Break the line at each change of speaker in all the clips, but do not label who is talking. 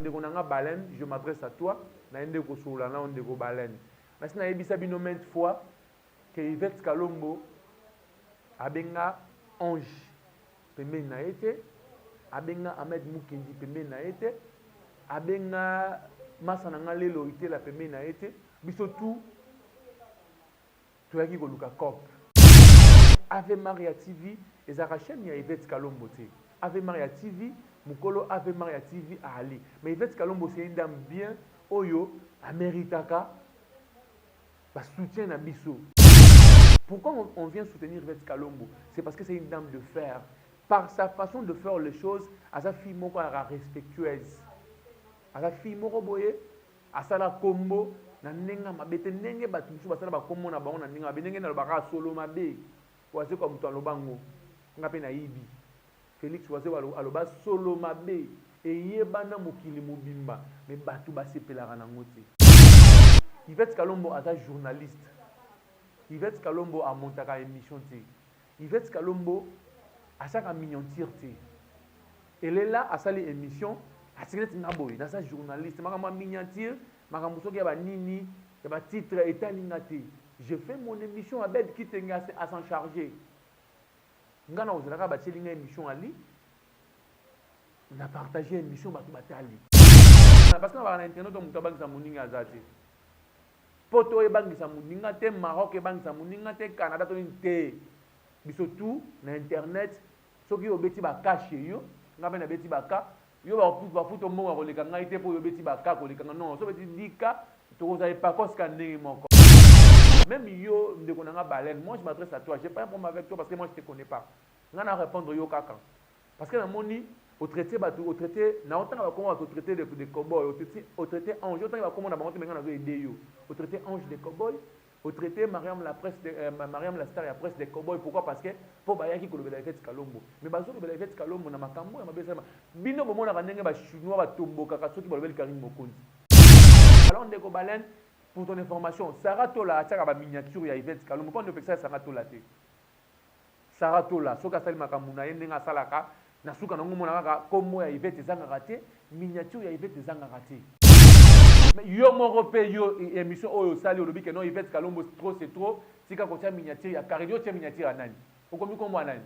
Ndeko na nga Baleine, je m'adresse à toi, naye nde kosolola na yo ndeko Baleine. Nasi nayebisa bino maintes fois que Yvette Kalombo abenga Ange pembeni na ye te, abenga Ahmed Mukendi pembeni na ye te, abenga masa na nga Lelo Itela pembeni na ye te. Biso tout toyaki koluka coop. Ave Maria TV ezalaka chaine ya Yvette Kalombo te. Ave Maria TV, mukolo Ave Maria TV ahali. Mais Yvette Kalombo c'est une dame bien oyo ameritaka ba soutien na biso. Pourquoi on vient soutenir Yvette Kalombo? C'est parce que c'est une dame de fer. Par sa façon de faire les choses, aza fille moko azalaka respectueuse. Aza fille moko boye asala kombo na ndenge ya mabe te, ndenge batu mosusu basala ba kombo na bango na ndenge ya mabe, ndenge nalobaka kaka solo mabe. Wazekwa mutu aloba ngo, nga pe nayibi. Felix Wazekwa aloba solo mabe eyebana mokili mobimba mais batu basepelaka nango te. Yvette Kalombo aza journaliste. Yvette Kalombo a montaka emission te. Yvette Kalombo asaka miniature te. Elela asali emission atiki neti nga boye naza journaliste makambo ya miniature makambo soki ya ba nini ya ba titre etali nga te. Je fais mon emission Abed Kitenge a s'en charger. Nga na kozela kaka batieli nga emission ali na partager emission bato batali. Parce que na baka na internet moto abangisa moninga aza te. Poto ebangisa moninga te, Maroc ebangisa moninga te, Canada to nini te. Biso tout na internet soki obeti ba cas chez yo, nga pe nabeti ba cas, yo bafuta mbongo ya koleka ngai te po yo obeti ba cas koleka nga non, soki obeti 10 cas tokozala epakos ka ndenge moko. Meme yo ndeko na nga baleine, moi je m'adresse à toi, j'ai pas un problème avec toi parce que moi je te connais pas. Nga na répondre yo kaka parce que namoni o traiter batu, o traiter na otanga ba kombo batu o traiter de cowboy, o traiter ange, otanga ba kombo na bango te mais nga nazo aider yo. O traiter ange de cowboy, O traite Mariam la presse de Mariam la star ya presse de cowboy pourquoi parce que po bayaki kolobela Yvette Kalombo mais bazo lobela Yvette Kalombo na makambo ya mabe esalema bino bomonaka ndenge ba chinois ba tombokaka soki balobeli Carine Mokonzi. Alors ndeko Baleine pour ton information Sarah Tola atiaka ba miniature ya Yvette Kalombo po nde opekisaka Sarah Tola te. Sarah Tola soki asali makambu na ye ndenge asalaka na suka na ngo omona kaka kombo ya Yvette ezangaka te, miniature ya Yvette ezangaka te. Mais yo moko pe yo emission oyo osali olobi que non Yvette Kalombo trop c'est trop tika kotia miniature ya Carine yo otie miniature ya nani? Okomi kombo ya nani?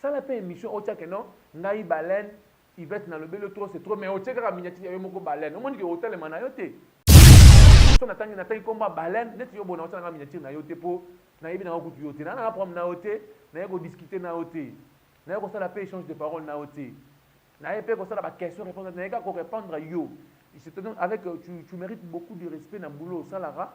Sala pe emission otia que non ngai baleine Yvette nalobeli yo trop c'est trop mais otie kaka miniature ya yo moko baleine omoni ke otalema na yo te. So natangi natangi kombo ya baleine neti yo boye nakotia nanga miniature na yo te po nayebi nanga kutu yo te na nanga problème na yo te naye ko discuter na yo te naye kosala pe échange de parole na yo te naye pe kosala ba question réponse naye kaka ko répondre yo je te donne avec tu mérites beaucoup de respect na boulot osalaka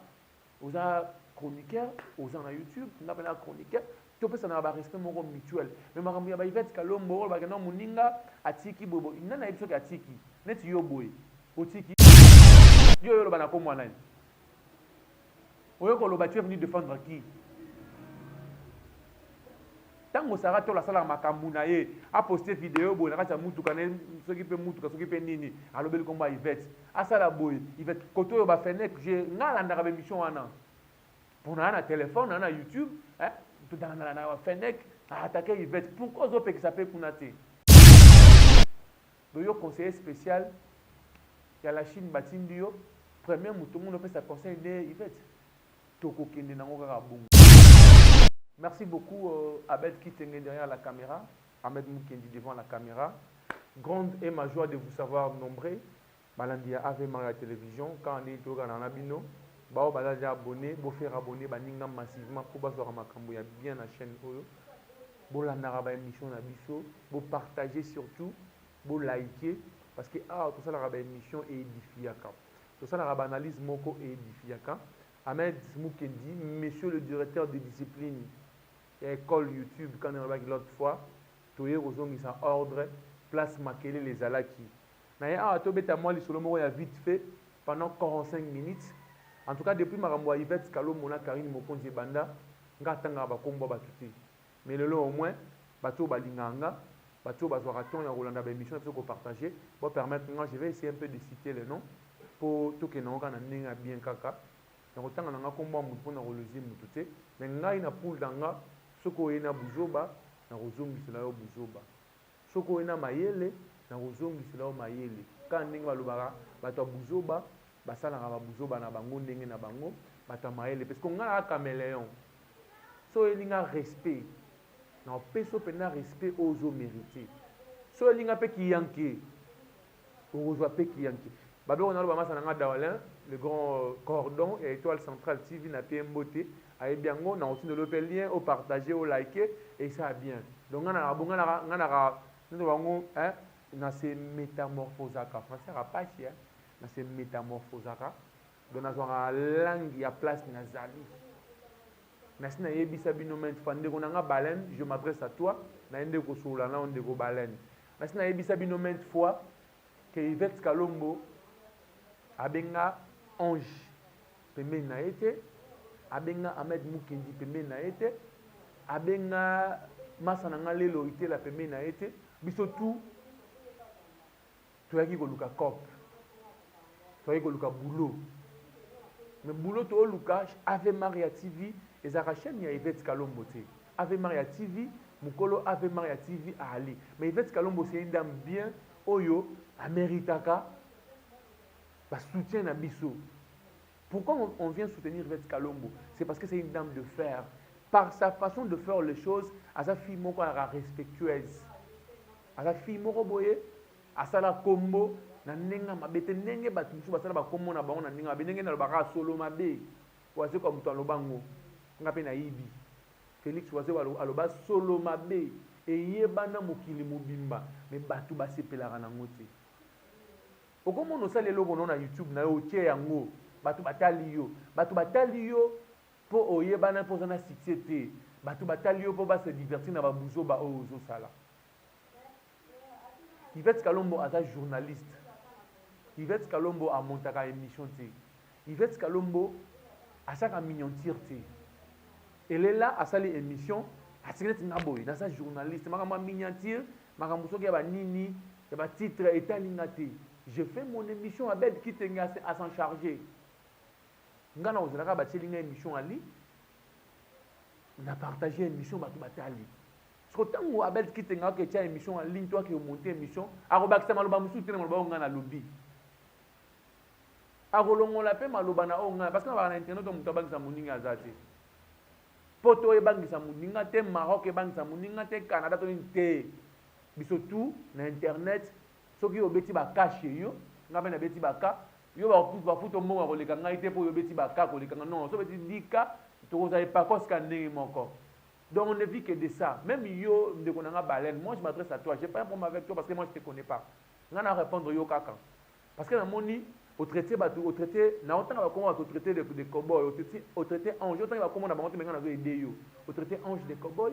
Oza chroniqueur, oza na YouTube, nga pe na chroniqueur, topesanaka ba respect moko mutuel. Mais makambo ya ba Yvette Kalombo, oyo balobaka non moninga atiki boye boye, nani ayebi soki atiki? Neti yo boye, otiki? Yo oye oloba na kombo ya nani? Oye koloba tu es venu defendre qui? Tango Sarah Tola asalaka makambu na ye, a poster video boye na kati ya mutuka na ye, soki pe mutuka soki pe nini, alobeli kombo ya Yvette. Asala boye, Yvette, kote oyo ba Fenech, je, nga alandaka ba emission wana. Po na na telephone, na na YouTube, eh, na na Fenech, a attaquer Yvette. Pourquoi ozo pekisa pe kuna te? Donc yo conseiller spécial ya la Chine batindi yo, premier mutu omoni opesa conseil nde Yvette? Tokokende nango kaka bongo. Merci beaucoup Abed Kitenge derrière la camera, Ahmed Mukendi devant la camera. Grande est ma joie de vous savoir nombreux balandi ya Ave Maria Television kaka ndenge toyokana na bino ba oyo baza dejà abonne bo faire abonner baninga massivement po bazwaka makambo ya bien na chaine oyo. Bolandaka ba emissions na biso, bo partager surtout, bo liker parce que awa tosalaka ba emissions e edifiaka. Tosalaka ba analyse moko e edifiaka. Ahmed Mukendi, monsieur le directeur de discipline ya ecole YouTube quand nalobaki l'autre fois, toye kozongisa ordre place makelele ezalaki. Naye awa tobeta mwa lisolo moko ya vite fait pendant 45 minutes. En tout cas depuis makambo ya Yvette Kalombo na Carine Mokonzi ebanda, nga atangaka ba kombo ya batu te. Mais lelo au moins batu oyo balingaka nga, batu oyo bazwaka temps ya kolanda ba emissions na biso ko partager, bo permettre nga je vais essayer un peu de citer les noms po tokende yango kaka na ndenge ya bien kaka. Nakotanga na nga kombo ya mutu pona ko leser mutu te, mais ngai na pool na nga soki oye na buzoba nakozongisela yo buzoba, soki oye na mayele. Nakozongisela yo mayele. Kaka ndenge balobaka, bato ya buzoba basalaka ba buzoba na bango ndenge na bango, bato ya mayele pe. Sikoyo nga naza cameleon. Soki oyeli nga respect, nakopesa yo penza respect oyo ozo meriter. Soki oyeli nga pe kiyanke, okozwa pe kiyanke. Ba biloko naloba masa na nga Dawalin, le grand cordon ya Etoile Centrale TV na pie mbote, ayebi yango, nakotindela yo pe lien, o partager, o liker, esala bien. Donc nga nalaka bongo, nga nalaka nde bango hein, na se metamorphosaka, français yaka pasi hein, na se metamorphosaka, donc nazwaka langue ya place nazali. Nasi nayebisa bino maintes fois, ndeko na nga Baleine, je m'adresse à toi, naye nde kosolola nao ndeko Baleine. Nasi nayebisa bino maintes fois que Yvette Kalombo abenga Ange pembeni na ye te, abenga Ahmed Mukendi pembeni na ye te, abenga masa na nga Lelo Itela pembeni na ye te. Biso tout toyaki koluka cop, toyaki koluka boulot. Mais boulot tooluka Ave Maria TV ezalaka chaîne ya Yvette Kalombo te. Ave Maria TV, mokolo Ave Maria TV ali. Mais Yvette Kalombo c'est une dame bien oyo ameritaka ba soutien na biso. Pourquoi on vient soutenir Yvette Kalombo? C'est parce que c'est une dame de fer. Par sa façon de faire les choses, aza fille moko alaka respectueuse. Aza fille moko boye, asala kombo na ndenge mabe te, ndenge bato mosusu basala ba kombo na bango na ndenge mabe, ndenge nalobaka solo mabe. Wazekwa moto aloba ngo, nga pe nayibi. Felix Wazekwa aloba solo mabe, eyebana mokili mobimba, mais bato basepelaka nango te. Okomona osali eloko no na YouTube na yo, otie yango, bato batali yo. Bato batali yo po oyebana po oza na succès te. Bato batali yo po ba se divertir na ba buzoba oyo ozosala. Yvette Kalombo aza journaliste. Yvette Kalombo amontaka émission te. Yvette Kalombo asaka miniature te. Elela asali émission, atiki neti nga boye, naza journaliste, makambo ya miniature, makambo soki ya ba nini, ya ba titre etali nga te. Je fais mon émission, Abed Kitenge a s'en charger. Nga na kozalaka batieli nga émission ali, na partager émission bato batali. Siko tango Abel Kitenge ake tia émission en ligne to ake monter émission, akobakisa maloba mosusu te na maloba oyo nga nalobi. Akolongola pe maloba na oyo nga, parce que na baka na internet oyo moto abangisa moninga aza te. Poto ebangisa moninga te, Maroc ebangisa moninga te, Canada to nini te. Biso tout na internet, soki obeti ba cas chez yo, nga pe nabeti ba cas, yo bafuta mbongo ya koleka ngai te po yo obeti ba cas koleka nga. Non, soki obeti 10 cas, tokozala epakos ka ndenge moko. Donc on ne vit que de ça. Même yo, ndeko na nga Baleine, moi je m'adresse à toi, j'ai pas un problème avec toi parce que moi je te connais pas. Nga na répondre yo kaka. Parce que namoni o traiter bato, o traiter na otanga ba kombo bato, o traiter de cowboy, o traiter ange, otanga ba kombo na bango te, mais nga nazo aider yo. O traiter ange de cowboy,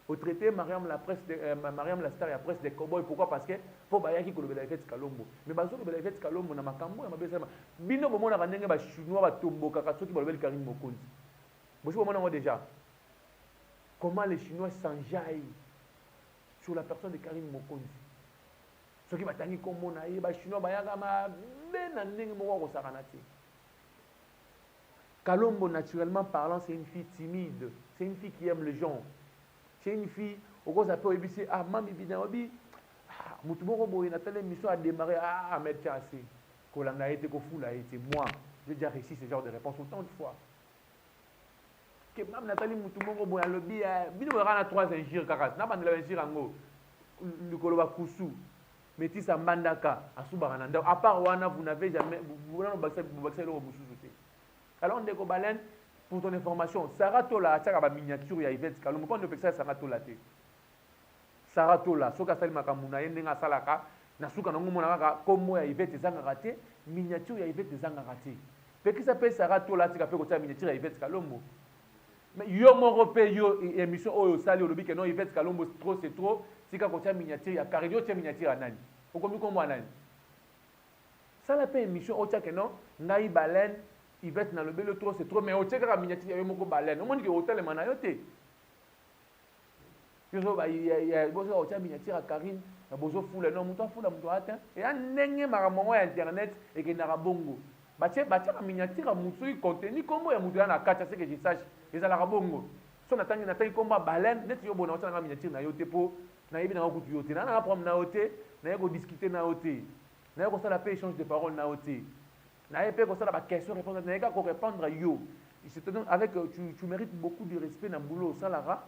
o traiter Mariam la presse de, Mariam la star ya presse de cowboy. Pourquoi? Parce que po bayaki kolobela Yvette Kalombo. Mais bazo lobela Yvette Kalombo na makambo ya mabe esalema. Bino bomonaka ndenge ba chinois batombokaka soki balobeli Karine Mokonzi. Bosi bomona yango déjà. Comment les Chinois s'enjaillent sur la personne de Karine Mokonzi. Soki batangi kombo na ye, ba Chinois bayaka mabe na ndenge moko ya kosakana te. Kalombo, naturellement parlant, c'est une fille timide. C'est une fille qui aime les gens. C'est une fille, okoza pe oyebisi, ah, mami bina obi, ah, mutu moko boye na tele mission a démarré, ah, Ahmed tiens assez. Kolanda ye te, kofula ye te. Moi, j'ai déjà réussi ce genre de réponse autant de fois. Que mami natali mutu moko boye alobi, eh, bino boyaka na 3 injures kaka, na bandela ba injures yango. Likolo ba kusu. Metisa mbandaka asubaka na ndako. À part wana, vous n'avez jamais, vous n'avez pas bobakisa eloko mosusu te. Alors ndeko Baleine, pour ton information, Sarah Tola atiaka ba miniature ya Yvette Kalombo. Mpo ndopekisa Sarah Tola te. Sarah Tola soki asali makambo na ye ndenge asalaka, na suka nango omona kaka kombo ya Yvette ezangaka te, miniature ya Yvette ezangaka te. Pekisa pe Sarah Tola atika pe kotia miniature ya Yvette Kalombo. Mais yo moko pe yo émission oyo osali olobi que non Yvette Kalombo trop c'est trop, tika kotia miniature ya Karine, yo otia miniature ya nani? Okomi kombo ya nani? Sala pe émission otia que non ngai Baleine Yvette nalobeli yo trop c'est trop, mais otie kaka miniature ya yo moko Baleine. Omoni ke otalema na yo te. Yo zo ba ya bozo otia miniature ya Karine na bozo fula non mutu afula mutu ata eya ndenge makambo yango ya internet ekendaka bongo. Batie batiaka miniature ya mutu soki contenu kombo ya mutu ya na kati à ce que je sache ezalaka bongo. So natangi natangi kombo ya Baleine neti yo bona otia nga miniature na yo te po nayebi na nga kutu yo te. Na na problème na yo te. Naye ko discuter na yo te. Naye kosala pe échange de parole na yo te. Naye pe kosala ba question réponse. Naye kaka ko répondre yo. Je te donne avec tu mérites beaucoup de respect na boulot osalaka.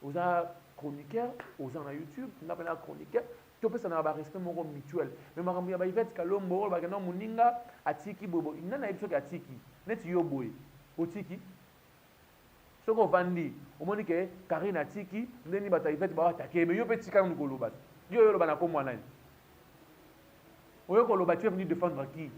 Oza chroniqueur, oza na YouTube, nga pe na chroniqueur. Topesanaka ba respect moko mutuel. Mais makambo ya ba Yvette Kalombo oyo bakenda moninga atiki boye boye. Nani ayebi soki atiki? Neti yo boye. Otiki? Soki ovandi omoni ke Carine atiki nde nini bato ya Yvette bao attaquer mais yo pe tika nanu koloba. Yo oyo oloba na kombo ya nani? Oye koloba tu es venu défendre qui?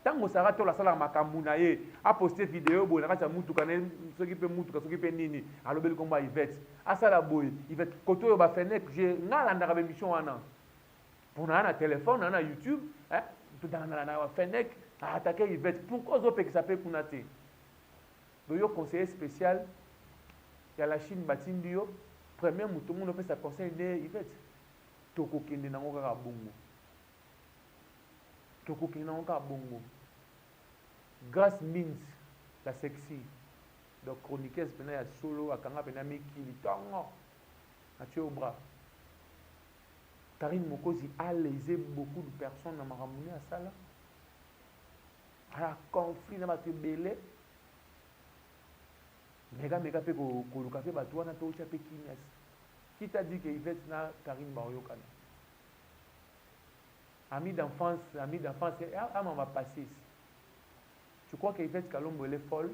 Tango Sarah Tola asalaka makambu na ye, a poster video boye na kati ya mutuka na ye, soki pe mutuka soki pe nini, alobeli kombo ya Yvette. Asala boye, Yvette, kote oyo ba fenec, je, nga alandaka ba emission wana. Po na na telephone, na na YouTube, hein, na na fenec, a attaquer Yvette. Pourquoi ozo pekisa pe kuna te? Donc yo conseiller spécial ya la Chine batindi yo, premier mutu omoni opesa conseil nde Yvette? Tokokende nango kaka bongo. Tokokende nango kaka bongo. Grace Mbinzi, la sexy. Donc chroniqueuse pena ya solo, akanga pena mikili tongo. Atie au bras. Carine Mokozi a lese beaucoup de personnes na makambo ne asala. Ala conflit na bato ebele. Meka meka pe koluka pe bato wana pe otya pe kimia. Qui t'a dit que Yvette na Carine baoyokana? Ami d'enfance, ami d'enfance, ama ma passé. Tu crois que Yvette Kalombo elle est folle?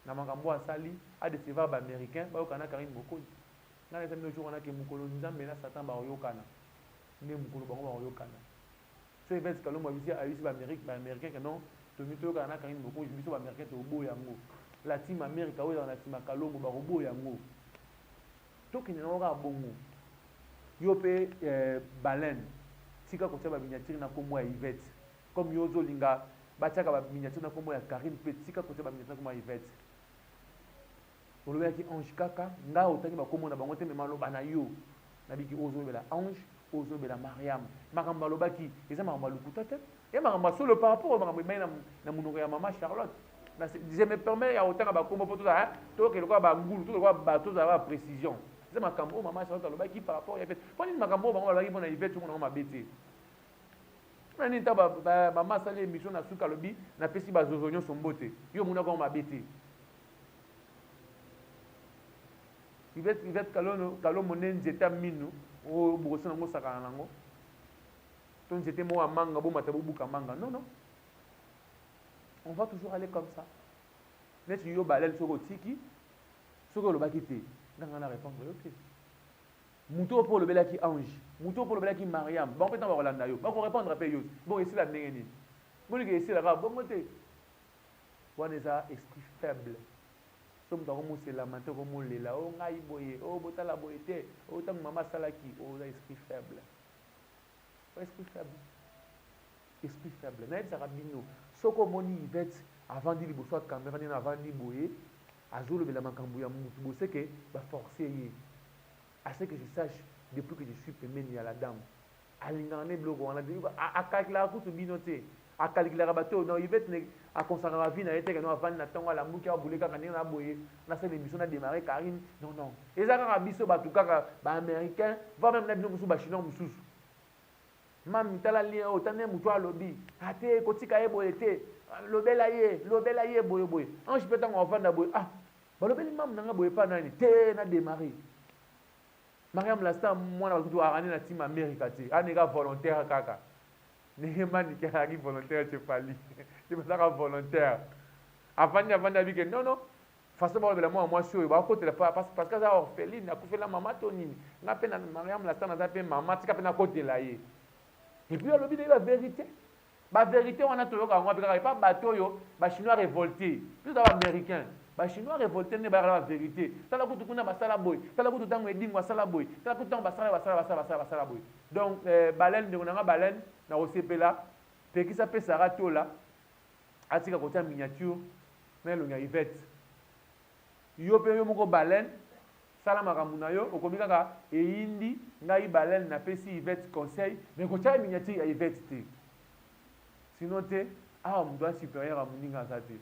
Na makambo asali, a décevoir ba américains, bayokana na Carine Mokozi. Nga na bino jour wana ke mokolo Nzambe na Satan baoyokana. Nde mokolo bango baoyokana. So Yvette Kalombo abisi ayebisi ba Amérique, ba américains que non, tomi toyokana na Carine Mokozi, biso ba américains toboya yango. La team America oyo na team Kalombo bakoboya yango. Tokende nango kaka bongo. Yo pe eh, baleine tika kotia ba miniature na kombo ya Yvette. Comme yo ozo linga batiaka ba miniature na kombo ya Carine pe tika kotia ba miniature na kombo ya Yvette. Olobelaki Ange kaka, nga otangi ba kombo na bango te mais maloba na yo. Nabiki ozo lobela Ange, ozo lobela Mariam. Makambo alobaki eza makambo ya lokuta te. Ya makambo ya solo par rapport makambo ebimaki na, na munoko ya mama Charlotte. Na, je me permets ya kotanga ba kombo po tozala toke lokola ba ngulu, toke lokola bato tozala ba précision. Eza makambo oyo mama Charlotte alobaki par rapport ya Yvette. Mpo nini makambo oyo bango balobaki mpo na Yvette omona yango mabe te? Mpo na nini ntango mama asali émission na suka alobi napesi bazozo nyonso mbote, yo omonaka yango mabe te? Yvette, Yvette Kalono, Kalombo nde nzete ya minu oyo bokosi nango osakana nango to nzete moko ya manga bomata bobuka manga. Non, non, on va toujours aller comme ça. Neti yo balele soki otiki, soki olobaki te, nga nga na répondre yo te. Moto oyo mpe olobelaki Ange, moto oyo mpe olobelaki Mariam, bango mpe ntango bakolanda yo bakorépondre mpe yo. Bongo esila ndenge nini? Monike esila kaka bongo te. Wana eza esprit faible. So moto akomoselama te, akomolela o ngai boye, o botala boye te, o ntango mama asalaki, o oza esprit faible. Esprit faible. Esprit faible. Nayebisaka bino, soki omoni Yvette avandi liboso ya camera ndenge avandi boye, azolobela makambo ya mutu boye, c'est que ba forcer ye. À ce que je sache, depuis que je suis pembeni ya la dame, alingaka nde biloko wana te. Akalkulaka kutu bino te. Akalkulaka bato oyo. Non, Yvette ne aconsacraka vie na ye te que non avandi na ntongo alamuki abule kaka ndenge na boye nasala émission na démarrer Carine. Non, non. Eza kaka biso bato kaka ba américain, voire même na bino mosusu ba chinois mosusu. Mami tala lien oyo, tala ndenge moto alobi. Ate kotika ye boye te. Lobela ye, lobela ye boye boye. Ange pe ntango avanda boye, ah, balobeli mamu na nga boye pa nani? Te na démarrer. Mariam Lasta mwana bakutu arani na team America te. Aneka volontaire kaka. Ndenge Manike azalaki volontaire chez Fally. Ye bazalaka volontaire. Avandi avandi abike non non. Façon balobela mwana mwasi oyo bakotela pa parce que aza orpheline akufela mama to nini. Nga pe na Mariam Lasta naza pe mama tika pe nakotela ye. Et puis alobi na ye ba vérité. Ba verite wana toyoka yango wapi kaka epa bato oyo ba chinois revolte biso toza ba americain ba chinois revolte nde bayaka na ba verite tala kutu kuna basala boye tala kutu ntango edingo asala boye tala kutu ntango basala basala basala basala basala boye donc eh, baleine ndeko na nga baleine na kosepela pekisa mpe Sarah Tola atika kotia miniature na elongi ya Yvette yo mpe yo moko baleine Sala makambo na yo okomi kaka eyindi ngai baleine na pesi Yvette conseil mais kotia miniature ya Yvette te sinon te awa mutu aza superieur ya muninga aza te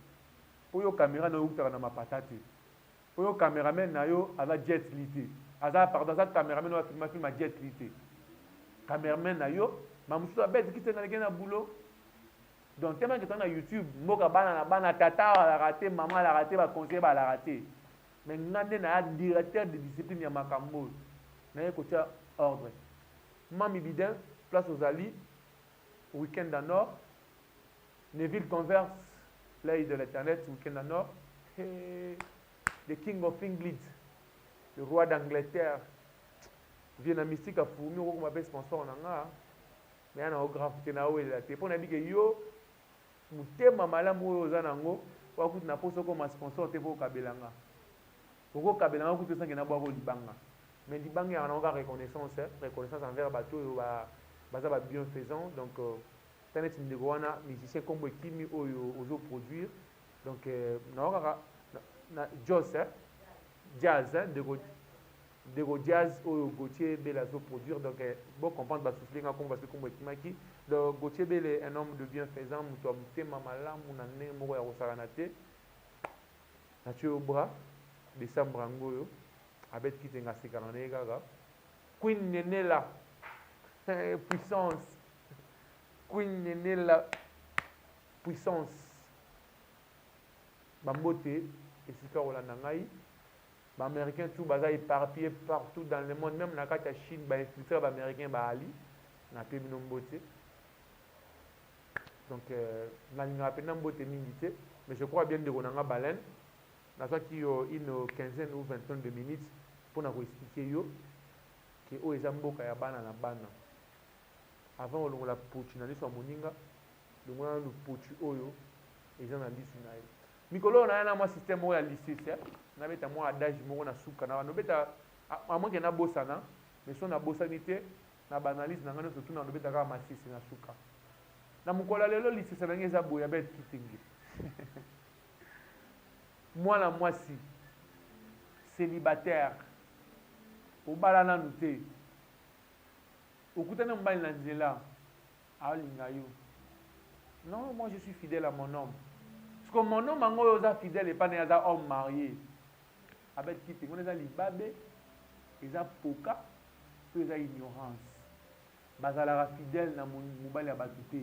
po yo camera na yo ewutaka na mapata te po yo cameraman na yo aza jet li te. Aza, pardon, aza cameraman oyo afilma film ya Jet Li te. Cameraman na yo, ma mosusu abeti kiti naleki na boulot. Donc tellement que na YouTube, mboka bana na bana, tata alaka te, mama alaka te, ba conseiller balaka te. Mais nga nde na directeur de discipline ya makambo oyo. Naye kotia ordre. Mami Bidin, place ozali, week-end en or. Neville Converse, l'œil de l'internet, week-end en or. Hey, the king of England, le roi d'Angleterre. Vie na mystique a fourmi okokoma mpe sponsor na nga. Mais ana grave te na owelela te. Mpo nayebi ke yo motema malamu oyo oza nango wakuti na poso okoma sponsor te mpo okabela nga. Okokabela nga kutu esange nabwako libanga. Mais libanga yaka nango kaka reconnaissance, reconnaissance envers bato oyo baza ba bienfaisant. Donc ta neti ndeko wana musicien kombo ekimi oyo ozoproduire. Donc nango kaka na Jos, Jazz, ndeko ndeko Jazz oyo Gauthier Bele azoproduire. Donc bo comprendre, basouffle nga kombo parce que kombo ekimaki. Donc Gauthier Bele, un homme de bienfaisant, moto ya motema malamu na ndenge moko ya kosakana te. Natie yo bras décembre yango oyo abeti kitenga asekaka na ye kaka. Queen Nenela puissance, Queen Nenela puissance, bambote esika kolanda ngai. Baaméricain tout baza éparpillé partout dans le monde, même na kati ya Chine bainfiltré baaméricain baali, nape bino mbote. Donc nalingaka mpenza mbote mingi te, mais je crois bien ndeko na nga baleine nazwaki yo une quinzaine ou vingtaine de minutes mpona koexpliquer yo ke oyo eza mboka ya bana na bana. Avant olongola pochi na liso ya moninga, longola nanu pochi oyo eza na lisu na ye. Mikolo oyo naya na mwa système oyo ya lisese, nabeta mwa adage moko na suka na nobeta amoke nabosana. Mais so nabosani te, na baanalyse na ngai nyonso tuna nobeta kaka masese na suka. Na mokolo ya lelo, lisese na ngai eza boye: abet kitenge, mwana mwasi célibataire, obala nanu te, okutani mobali na nzela, aolinga yo. Non, moi je suis fidèle à mon homme. Parce que mon homme yango oyo oza fidèle epai na ye aza homme marié. Abet kitenge wana eza libabe, eza poka to eza ignorance. Bazalaka fidèle na mobali ya bato te.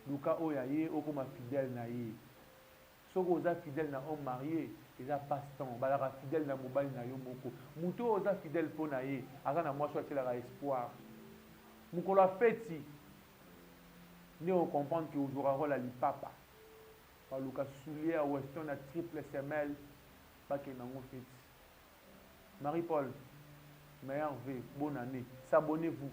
Luka oyo aye okóma fidèle na ye. Soki oza fidèle na homme marié, eza passe temps. Bazalaka fidèle na mobali na yo moko. Moto oyo oza fidèle mpo na ye aza na mwasi oyo atielaka espoir. Mokolo ya feti nde ocomprendre ke ozwaka role ya lipapa, baluka soulier ya weston na triple semelle, bakende yango feti. Marie Paul, meilleur v, bonne année, s'abonnez-vous.